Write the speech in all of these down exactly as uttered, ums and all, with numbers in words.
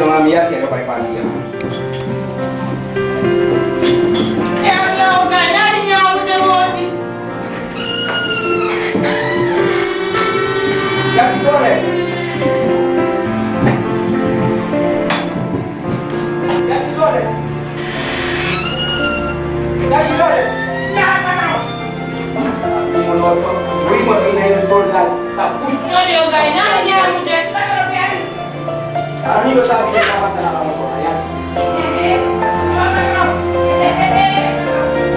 Ma mi yalti a yoɓay paasi ya. E Allah o gaynaali ñaamude woodi. Yalti doole. Yalti doole. Yalti doole. Wima ina ina soldaji. Sa pusi. Ɗon yo gaynaali ñaamude.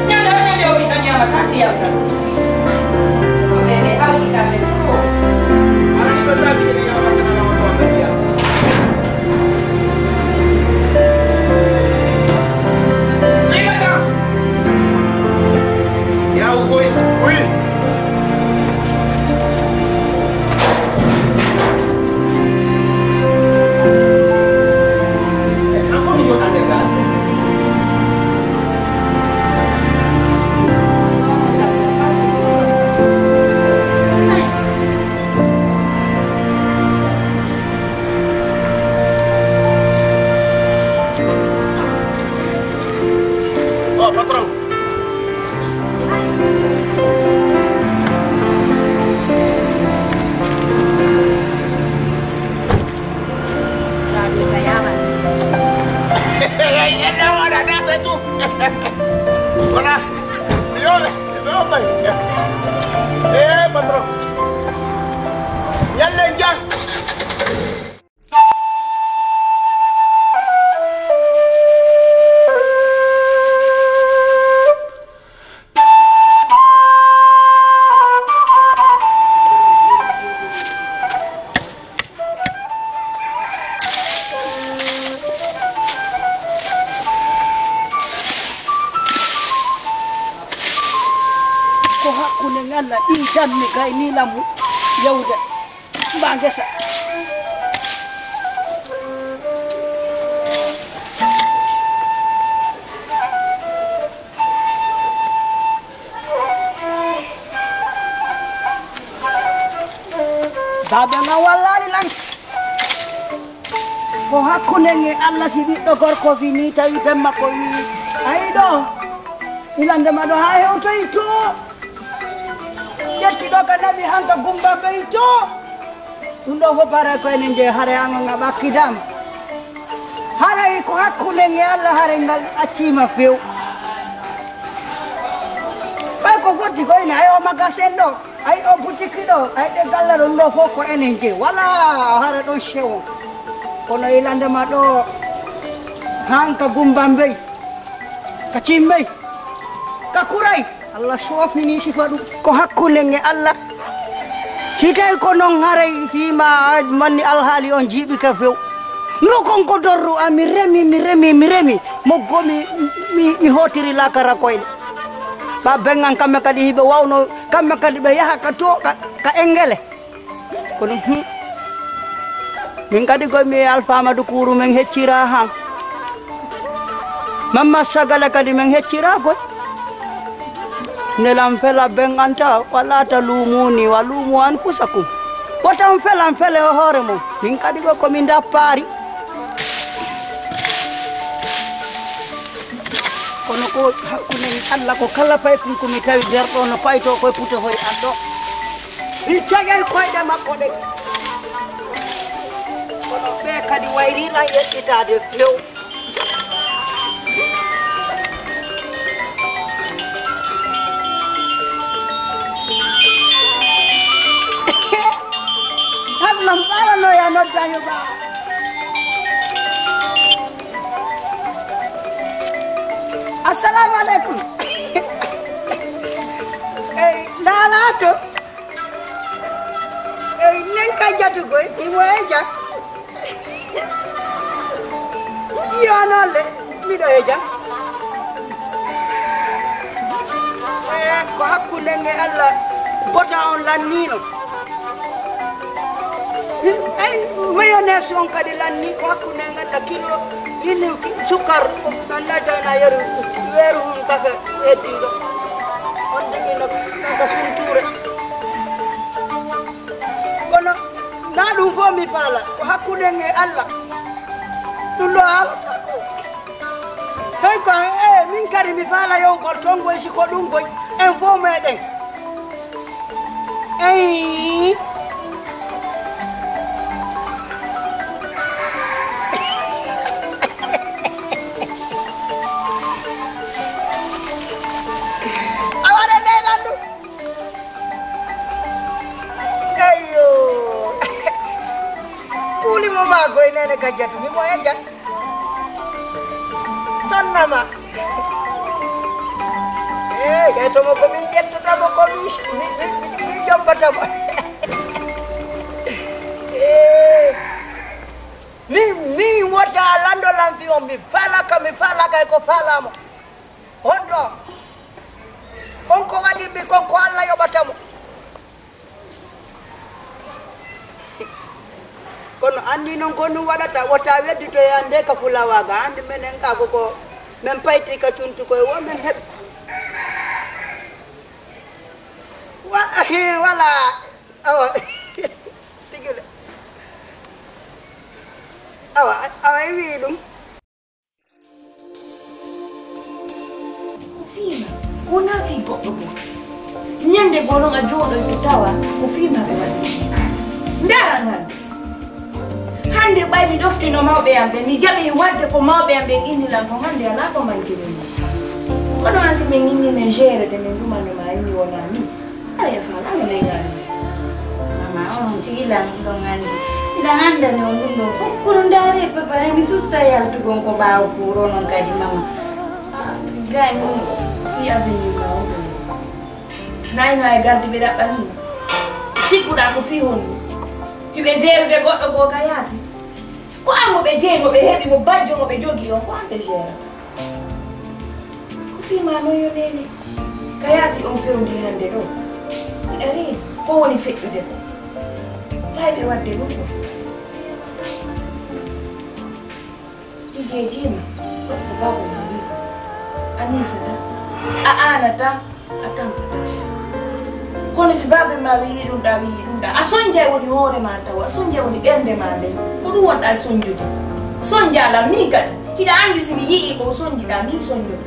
Ñande o ñande o ɓiɗɗo ñaama ka siyam tan. Ko ɓe ɓe hawti kamɓe fof. Yaw koy, koy. Oh, patron. Voilà. Yo, yo, bay. Eh, patron. Ñallen jang. Ko hakkunde ngal na ɗi dammi gayni lamu yawde. Mba ngesa. Baaba ma wallaali lan. Ko hakkunde nge Allah si ɓiɗɗo gorko fini tawi ben makko wi ayi ɗo ilande ma ɗo ha hewtoyi to. Ƴetti ɗo ka naɓi hanka gumba beyi to. Ɗum ɗo fof haray ko enen jeyi, haray an on a ɓakkidama. Haray ko hakkunde nge Allah, haray ngal accima few. Ɓay ko fotti ko ina ay o magasin ɗo, ay o boutique ɗo, ay ɗe galla ɗum ɗo fof ko enen jeyi. Wala hara ɗon sewo. Kono ilande ma ɗo hanka gumbambey, ka cimmey, ka kuray. Allah soofini sifa ɗum. Ko hakkunde nge Allah. Si tawi ko noon haray fii ma manni alhaali on jiiɓi ka few. No kon ko dorru a mi remi, mi remi, mi remi. Moggo mi, mi, mi hootiri laakara koyɗe. Ɓa bengan kamɓe kadi hiɓe wawno, kamɓe kadi ɓe yaha ka to, ka, ka engele. Kono, hmm. Min kadi ko mi Alfa Amadou Kourou, min heccira han. Mamma Sagala kadi min heccira koy. Nelam fela ben anta, wala ta lumuni, wa lumu anfusakum. Watan felan fele o hoore mum. Min kadi ko, ko min dappari. Kono ko hakkunde Allah ko kala pay kun ko mi tawi nder ɗo no payto koye puto hoy an ɗo. Mi cagay koyɗe makko ɗe. Kono ɓe kadi wayri lan yeɗɗitaade few. Allah mbaɗano ya nodda yo ba. Assalamu alaikum. Ey, lalato. Ey, nen ka jatugoy, imo e jam. Iyo, noon le, miɗo e jam. Eh, ko hakkunde nge Allah bota on lannino. Ay, mayonnaise on kadi lanni ko hakkunde ngal la kilo yini ki-, sukar, on naddana yeru weeru hun kafe heddiɗo. On jogino ka sunture. Kono na ɗum fof mi faala, ko hakkunde nge Allah. Ko an, eh, min kadi mi faala yowgol ton koy, si ko ɗum koy, en fof meɗen. Eyi. A waɗa nde landu. Eyyo. Kuuli mo ma koy nene kajjatu, mi mo e jam. Sonnama. Eh, ƴettomo ko min ƴettotamo ko mi, mi, mi, mi, mi jombatamo. Eh, min, min wota lando lamfi on, mi falaka, mi falaka e ko falamo. Honɗo? On ko waɗi mi kon ko Allah yoɓatamo. Kono anndi noon ko ɗum waɗata, wota wedditoya nde ka fulawa ga. Anndi menen ka ko, ko men payti ka cuntu koye wo men heɓi. Wa-, wala. Awa. Tigi de. Awa, awa, e wii ɗum. Ko fii ma, wonaa fii goɗɗo goo. Ñande goo noon a jooɗoyto tawa ko fii ma ɓe waɗi. Ndaara ngal. Hannde ɓay mi ɗoftino mawɓe am ɓe, mi jaɓi waɗde ko mawɓe am ɓe inni lan ko hannde alaa ko manki min. Kono an si min inni men jeerede min ɗumano ma inni wonaa min. Aɗa e faala no leyɗaani. Mama, onon tigi lan ɗon anndi. Iɗan anndani on ɗum ɗon fof. Kono ndaare papa, hay mi susta yaltugol ko ɓaawo kuur onon kadi, mama. Ah, gay mo fi avenir ma o ɗum. Nayno e gardi ɓe ɗaɓɓani. Sikkuɗaa ko fii honɗum? Hiɓe jeerude goɗɗo goo ka yaasi. Ko an mo ɓe jeyi, mo ɓe heɓi, mo bajjo mo ɓe jogii on, ko an ɓe jeerata. Ko fii ma noon yo neene. Ka yaasi on fewndi hannde ɗo. Miɗa reeni. Ko woni feƴƴude ko? Saay ɓe waɗde ɗum ɗo. Ɗi jeejiima. Waɗi ko baaba ma wii ko. A niisata. A aanata. A tampata. Kono si baaba ma wii ɗum ɗa, wii ɗum ɗa, a sonjay woni hoore ma taw, a sonjay woni ɓernde ma nden. Ko ɗum wonɗa sonjude. Sonja lan min kadi. Hiɗa anndi si mi yi'i ko sonjiɗa, min sonjude.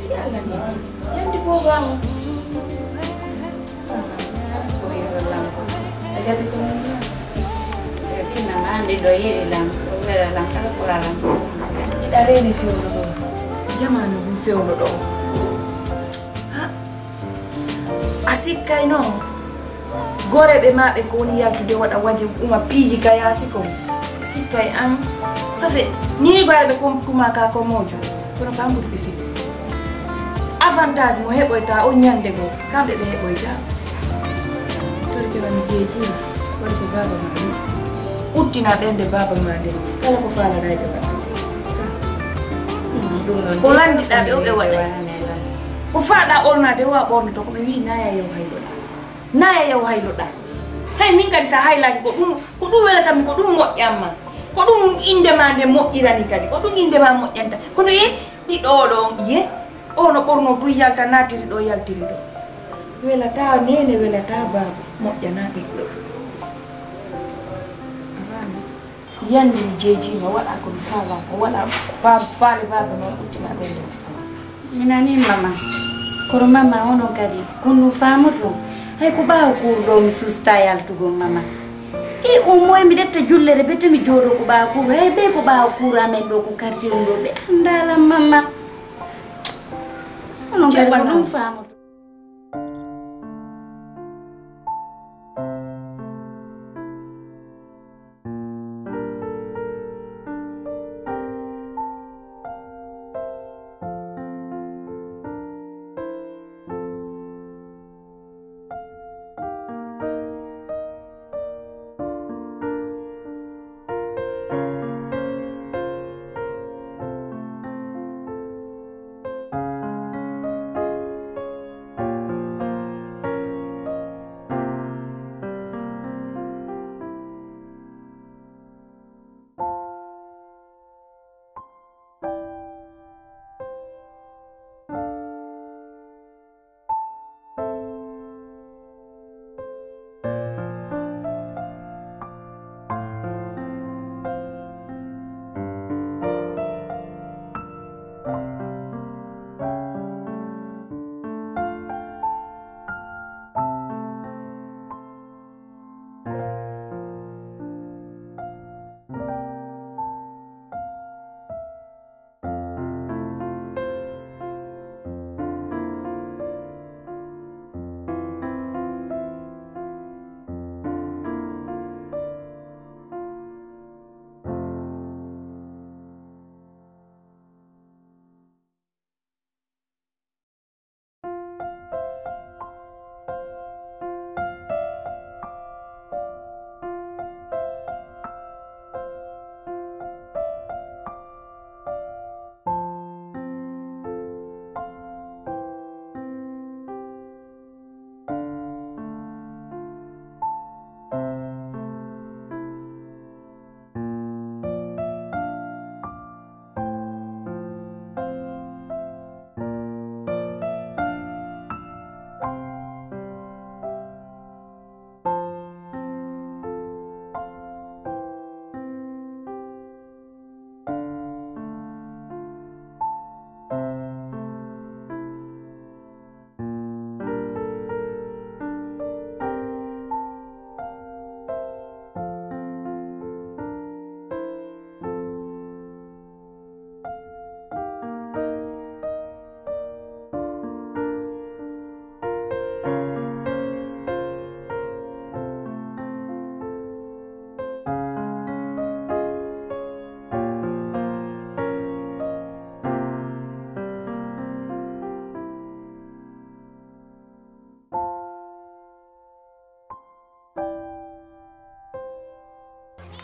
Fii Allah ni. Yandi ko ba mo. Ko e lan ko. A jaɓi ko min. Ɓe ɓinna ma ande ɗo yeɗi lan, ɗo wela lan, kala ko lan. Hiɗa reeni fewndo ɗo. Jamaanu ɗum fewndo ɗo. Ha. A sikkay noon. Goreeɓe ma ɓe ko woni yaltude waɗa waje uma piiji ka yaasi kon. Sikkay an. Safe, ni ni goreeɓe kon tuma ka ko mojo. Kono ka mburi ɓe fii. Avantage mo heɓoyta o ñande goo, kamɓe ɓe heɓoyta. Torke ma mi jeejima, waɗi ko baaba ma wi. Uttina ɓernde baaba ma nden, kala ko faalaɗa ɓe waɗa. Ko landiɗa ɓe o ɓe waɗa. Ko faaɗa ɓornade o a ɓornoto, ko ɓe wi naya yew hayloɗa. Naya yew hayloɗa. Hay min kadi sa haylaaki ko ɗum, ko ɗum welatammi, ko ɗum moƴƴamma. Ko ɗum innde ma nde moƴƴirani kadi, ko ɗum innde ma moƴƴanta. Kono ye, ɗi ɗo ɗo, ye, o no ɓorno tun yalta, naatiri ɗo, yaltiri ɗo. Welataa neene, welataa baaba, moƴƴanaa ɓiɗɗo. A faami? Yande mi jeejiima, waɗa ko mi faalaa ko, waɗa ko fa-, faale baaba noon, uttina ɓernde. Mi nanii mama. Kono mama, onon kadi, ko ɗum faamoto. Hay ko ɓaawo kuur ɗo mi suustaa yaltugol mama. E au moins mi ɗetta jullere, bete mi jooɗoo ko ɓaawo kuur. Hay ɓe ko ɓaawo kuur amen ɗo, ko quartier ɗum ɗo, ɓe anndaa lan mama. Onon kadi, ko ɗum faamoto.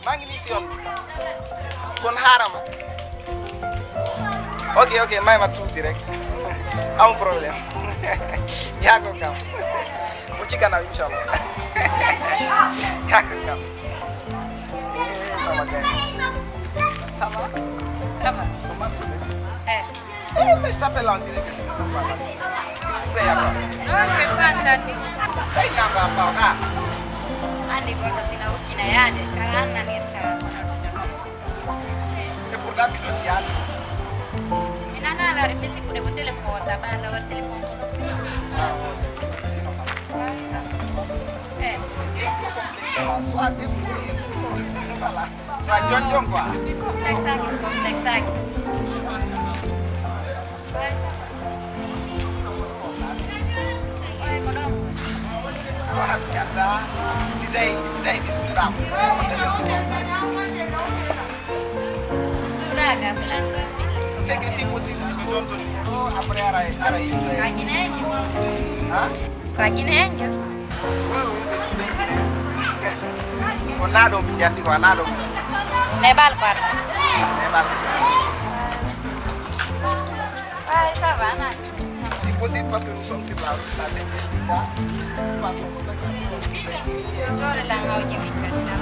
Maa ngi nii si yoon bi. Kon xaaral ma. Ok, ok, may ma tuuti rek. Amul problème. Yàgg kam. Mu ci kanam, incha Allah. Yàgg kam. Eh, sama gars. Ça va? Ça va. Comment ça va? Eh. Eh, mais je t'appelle, on dirait que c'est pas mal. Fais à quoi? Non, je vais pas entendre. Fais à quoi, quoi? Ah. Andi goɗɗo sina hokkina yaade, kala an nanirta. C'est pour l'habitude, yaade. Mi nana la, mi sikkude ko téléphone, ta ba da téléphone. Ah, sinon ça va. Eh. Soit débrouillé. Voilà. Soit John John, quoi. Mi complexe ak, mi complexe ak. Waaye, ça va. Waaye, ko ɗon. Si tawi, si tawi mi suuɗaama. Suuɗaaka, ko lan ɗon mi. C'est que si possible, tu peux donner ton numéro, après, ara, ara, ara. Ka Guinée? Hein? Ka Guinée? Oui, oui, je suis de Guinée. On a donc, il y a dit qu'on a donc. Nebal quoi? Nebal. Ah, ça va, non? C'est possible parce que nous sommes sur la route, là, c'est déjà. Parce qu'on peut pas. Dole la ngawji min kadi na.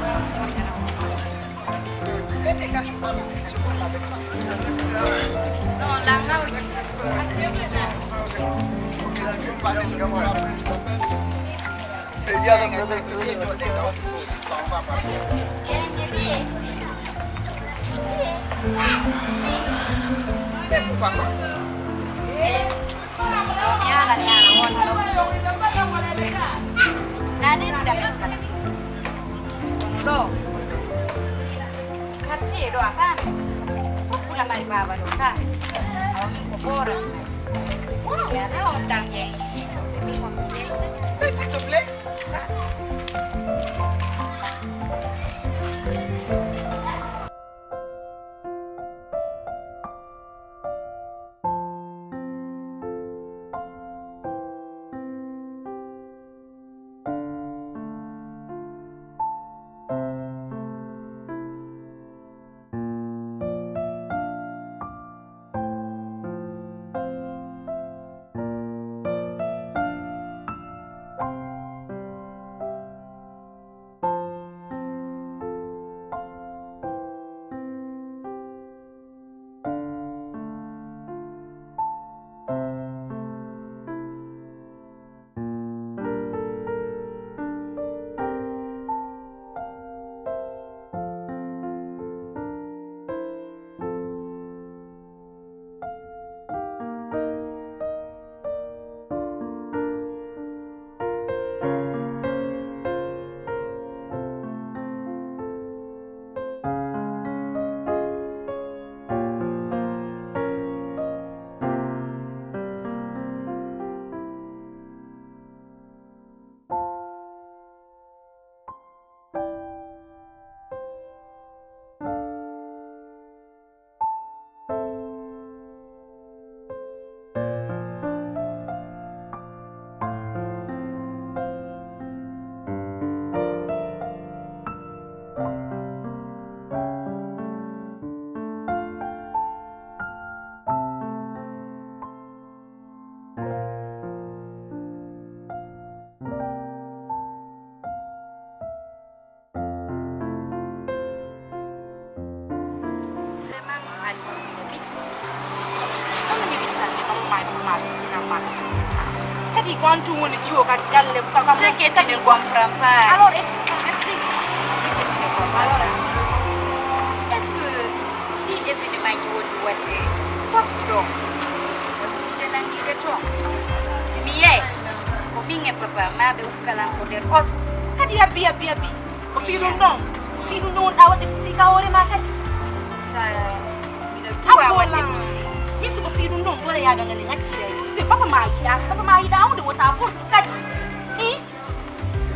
Non, la ngawji. Ɗo mi yaalani an won ɗo. Nane sida men kala. Kono ɗo. Quartier ɗo a faami. Fof kuna mari baaba ɗo ka. Awa min ko boora. Ya na on tan ye. Min ko mi. Mais s'il te plaît. Vraiment, Mama Mali, kono miɗo ɓitti. Kono mi ɓittanmi, Mama Mali, Mama Mali, Mama Mali. Kadi ko on tun woni jiwo kadi galle, ka, ka, ce que tu ne comprends pas. Alors, e-, explique. Ce que tu ne comprends pas. Alors, explique. Est-ce que ɗi événement ji woni waɗde fof ɗo, woni ɗe nanngiɗe toon? Si mi yeey, ko min e papa, maa ɓe ukkalan ko nder oto. Kadi yabbi, yabbi, yabbi. Ko fii ɗum ɗon, ko fii ɗum ɗon wonɗaa waɗde souci ka hoore maa kadi. Sa, miɗo duwa waɗde mi souci. Min so ko fii ɗum ɗon, goreyaagal ngal e ŋacciree. Parce que papa maa yiɗaa, papa maa yiɗaa huunde wota force kadi. Ih,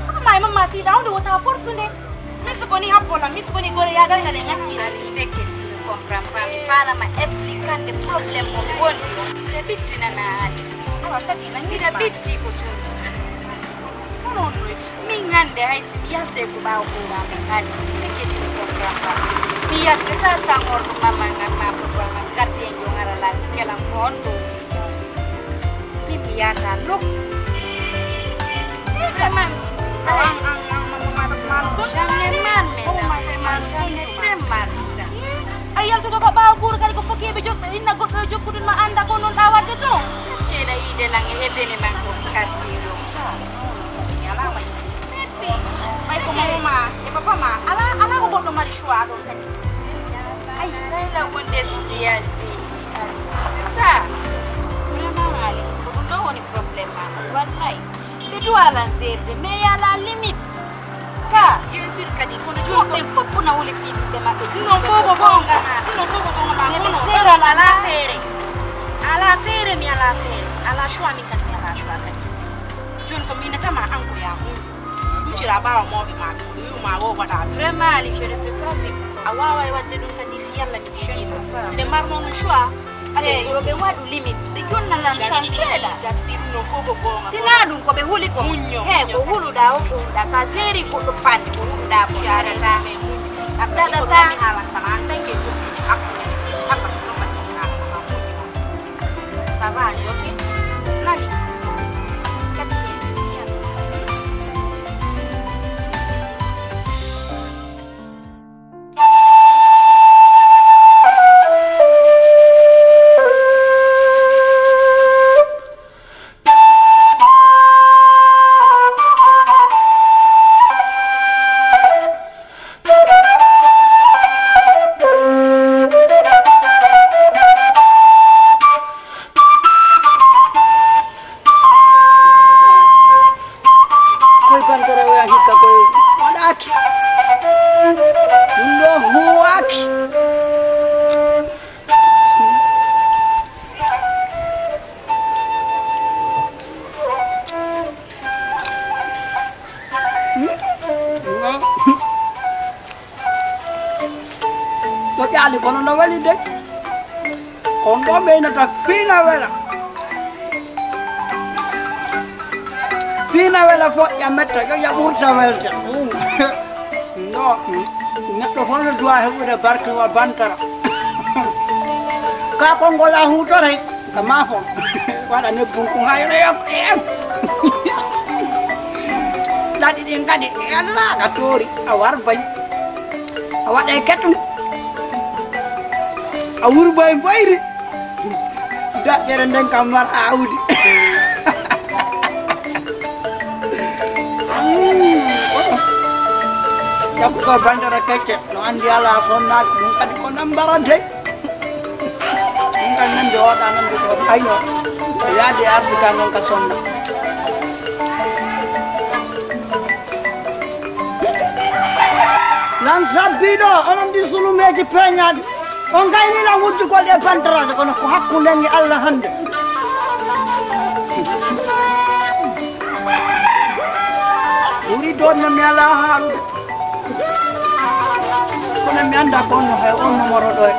papa maa e mamma si yiɗaa huunde wota force nde. Min so ko ni happo lan, min so ko ni goreyaagal ngal e ŋacciree. Ali, ce que tu ne comprends pas, mi faala ma expliquer nde problème mon woni. Miɗa ɓittinana Ali. Awa kadi nangirma. Miɗa ɓitti ko suudu. Hono on ɗoy? Min Hannde hay si mi yaltee ko ɓaawo ko maa mi haali, c'est que tu ne comprends pas. Mi yaltata sangorɗo maman am ma papa am gardien yo ngara laati kelam ko on ɗo. Min mi yaata nokku. Vraiment, mi- Awa, an, an, an, an, an, an, an, jamais mal, mais non, vraiment, jamais très mal, ça. A yaltude ko ɓaawo buuru kadi ko fof keɓe jokkude, inna goɗɗo e jokkude ma annda ko noon ɗa waɗde toon. Est-ce que ɗa yiide lan e heɓene man ko skarti yo. Merci. Ɓay ko mama ma e papa ma, ala, ala ko goɗɗo mari choix ɗon kadi. Ay, sayla wonde social. C'est ça. Vraiment, Ali, ko ɗum ɗo woni problème ma. Wallahi. Ɓe duwa lan seerde, mais y a la limite. Ka. Bien sûr kadi, kono jooni ko ɓe fof na wuli fiɗude maɓɓe. Ɗum ɗon fof ko goonga. Ɗum ɗon fof ko goonga ma. Kono ɗon ala feere. Ala feere, mi ala feere. Ala choix, min kadi mi ala choix kadi. Jooni ko mbinatama an ko yaa hunde. Huccira ɓaawo mawɓe ma ɓe. Ko wi'u ma wo waɗa. Vraiment, Ali, je ne peux pas vivre comme ça. A waaway waɗde ɗum kadi fi Yalla mi jeeɗiima. Si ɓe marno noon choix, ade yo ɓe waɗu limite. Ɓe jonna lan tan seeɗa. Gasti ɗum ɗon fof ko goonga. Si naa ɗum ko ɓe huli ko. Muñño, he, muñño. Ko huluɗaa o, ko huluɗaa. Sa seeri goɗɗo panni, ko huluɗaa ko. Yarata. Ɗaɗata. Mi haalan tan, an tan ke jokki hakkunde. Hakkunde ɗum ɗon mbaɗi ɗum haala ko ma. Ça va, allez, ok? Nani? Koy bantara oya hikka koy waɗaaki. Ɗum ɗo huwaaki. Ɗo ƴaali kono no weli de. Ko ɗo ɓeynata fiina wela. Fiina wela foƴƴa metta, ƴoƴa ɓurta welde. No, neɗɗo fof no duwa heɓude barke wa bantara. Ka konngol a huutoray, ka ma fof. Waɗa nebbun kun hayre yokko en. Ɗaɗi ɗin kadi, e Allah ka toori, a war bañ. A waɗay ketum. A wurba e mbayri. Daƴƴere nden kam mar awdi. Ƴakku ko bandara kecce, no andi ala sonnaaki, ɗum kadi ko nambara de. Ɗum kadi nandi oɗa nandi ko ayno. Ko yaadi ardi ka non ka sonna. Lan sabbiɗo, onon ɗi sulumeeji peñaaɗi. On gayni lan wujjugol e bandaraaje, kono ko hakkunde ngi Allah hannde. Ɓuri ɗon no mi alaa haalude. Kono mi anndaa ko on no hay on numero ɗo e.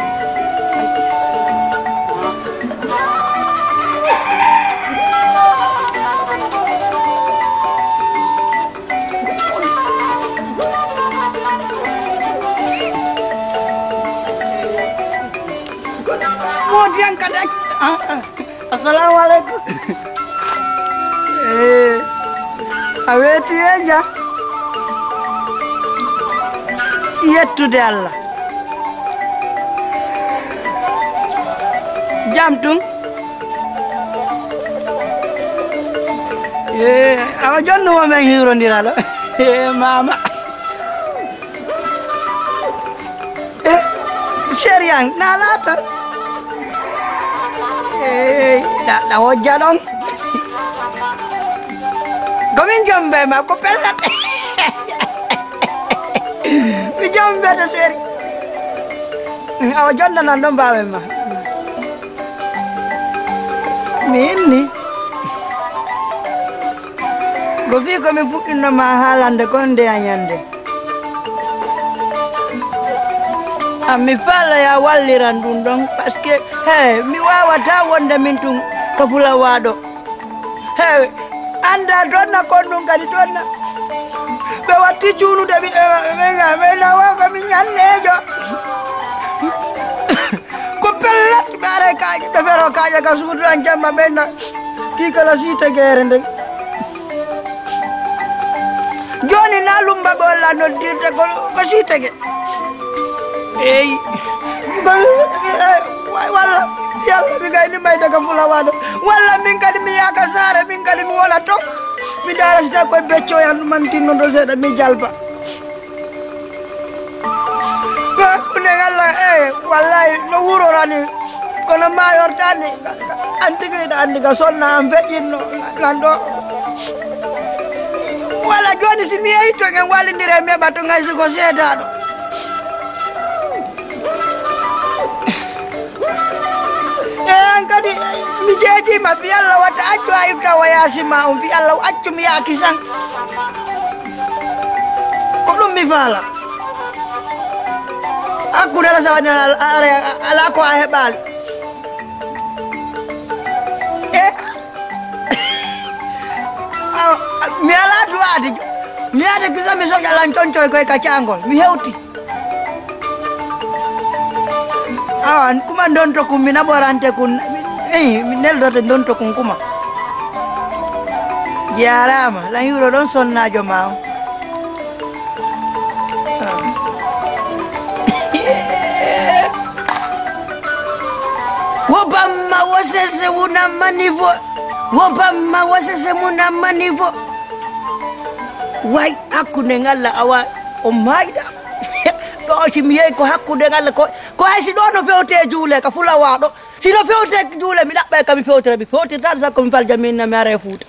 Moodi an kadi ac-, ah, ah. Assalamu aleykum. Eh, a weeti e ja? Yettude Allah. Jam tun? Eh, awa jonno mo men hirondiralo. Eh, mama. Eh, chéri an, na laata. Eh, na, na wojja ɗon. Ko min jombe ma, ko pellat. Mi jombe to chéri. Awa jonno nan ɗon mbawen ma. Mi inni. Ko fii ko mi fuɗɗinno ma haalande kon nde a ñande. A mi faala ya walliran ɗum ɗon, parce que, hey, mi waawata wonde min tun ka fulawaaɗo. Hey, annda tonna kon ɗum kadi tonna. Ɓe watti juunude ɓiɓɓe maɓɓe ɓen, ɓe nawa ko mi ñanneejo. Ko pellet ɓe ara e kaaƴe, ɓe fero kaaƴe ka suudu an jamma ɓen na. Kii kala sii tegeere nden. Jooni na lumba ɓe walla noddirde ko, ko sii tege. Eyi. Ko, eh, wa-, walla, yalla mi gayni mayde ka fulawaɗo. Walla min kadi mi yaaka saare, min kadi mi wona to. Mi daara si tawi koye beccoyan ɗumantinno ɗo seeɗa, mi jalba. Hakkunde Allah, eh, wallahi, no wurorani, kono mayortani, an tigi hiɗa andi ka sonna an feƴƴinno, lan ɗo. Wala joni si mi yehi to en wallidire mi heɓa to gaysi ko seedaɗo. E an kadi, mi jeejima, fi Allah wata accu a ifta wayasima on, fi Allah accu mi yaaki san. Ko ɗum mi faala. Hakkunde Allah sawani ala, ala, ala ko a heɓaali. E, a, a, mi ala duwaade. Mi yaade kisa mi soƴa lan concoy koy ka caangol. Mi hewti. Awa, kuma ndonto kun, mi naɓorante kun, eh, mi neldote ndonto kun kuma. Jaaraama, lan yuuro ɗon sonnaajo ma on. Ah. Wo bamma, wo sese, wo nammani fo. Wo bamma, wo sese, mo nammani fo. Way, hakkunde ngalla awa, o maayda. Ɗo si mi yehi ko hakkunde ngalla ko, ko hay si ɗo no fewte e juule ka fulawa ɗo. Si no fewte e juule mi ɗaɓɓay ka mi fewtira, mi fewtirta ɗo sakko mi falja min na mi ara e Fuuta.